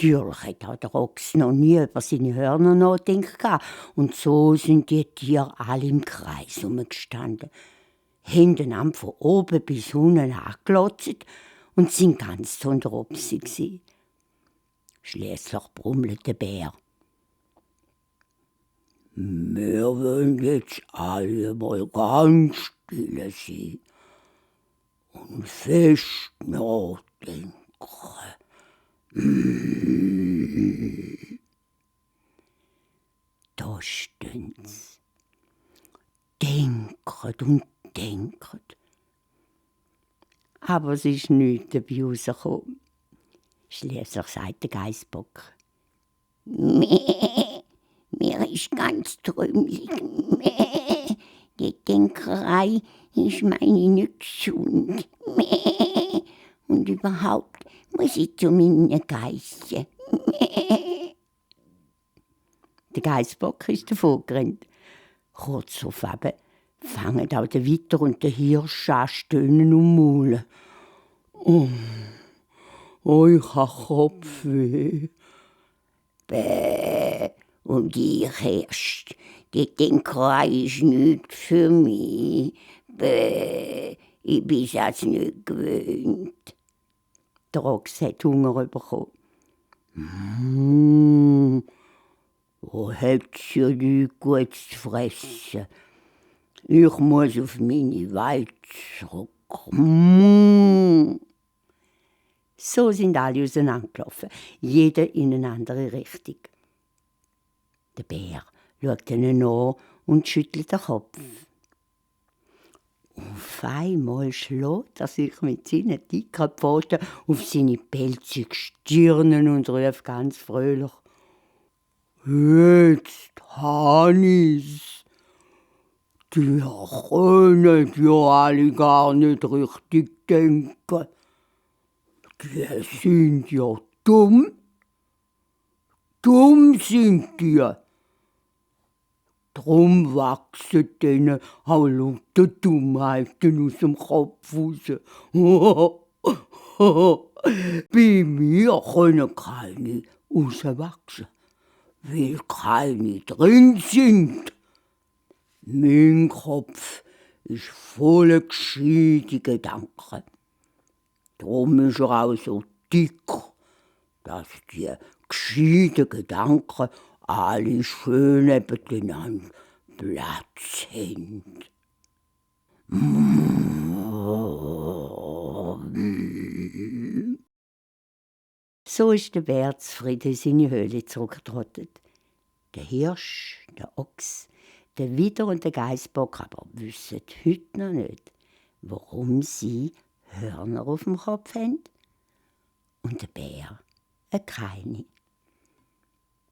Natürlich hat auch der Ochs noch nie über seine Hörner nachgedacht. Und so sind die Tiere alle im Kreis herumgestanden, haben von oben bis unten angelotzt und sind ganz von der Opsi gsi. Schliesslich brummelte der Bär. Wir wollen jetzt alle mal ganz still sein und fest nachdenken. Da stehen sie, denken und denken. Aber es ist nichts dabei rausgekommen. Schliesslich sagt der Geißbock: Meh, mir ist ganz trümmelig. Meh, die Denkerei ist meine nicht gesund. Meh, und überhaupt muss ich zu meinen Geissen. Meh. Der Geißbock ist davongerannt. Kurz auf eben fangen auch der Witter und der Hirsch an stöhnen und maulen. Oh, ich habe Kopfweh. Bäh, und ich erst. Die Denkerei ist nichts für mich. Bäh, ich bin es nicht gewöhnt. Der Ochs hat Hunger bekommen. Wo hat's ja nichts Gutes zu fressen? Ich muss auf meine Weide zurück. So sind alle auseinandergelaufen, jeder in eine andere Richtung. Der Bär schaut ihnen an und schüttelt den Kopf. Auf einmal schlägt er sich mit seinen dicken Pfoten auf seine pelzige Stirn und ruft ganz fröhlich: Jetzt habe ich's. Die können ja alle gar nicht richtig denken. Die sind ja dumm. Dumm sind die. Drum wachsen denen auch lauter Dummheiten aus dem Kopf raus. Bei mir können keine rauswachsen, weil keine drin sind. Mein Kopf ist voller gescheiter Gedanken. Drum ist er auch so dick, dass die gescheiten Gedanken alle schön nebeneinander Platz haben. So ist der Bär zufrieden in seine Höhle zurückgetrottet. Der Hirsch, der Ochs, der Widder und der Geißbock aber wissen heute noch nicht, warum sie Hörner auf dem Kopf haben und der Bär keine.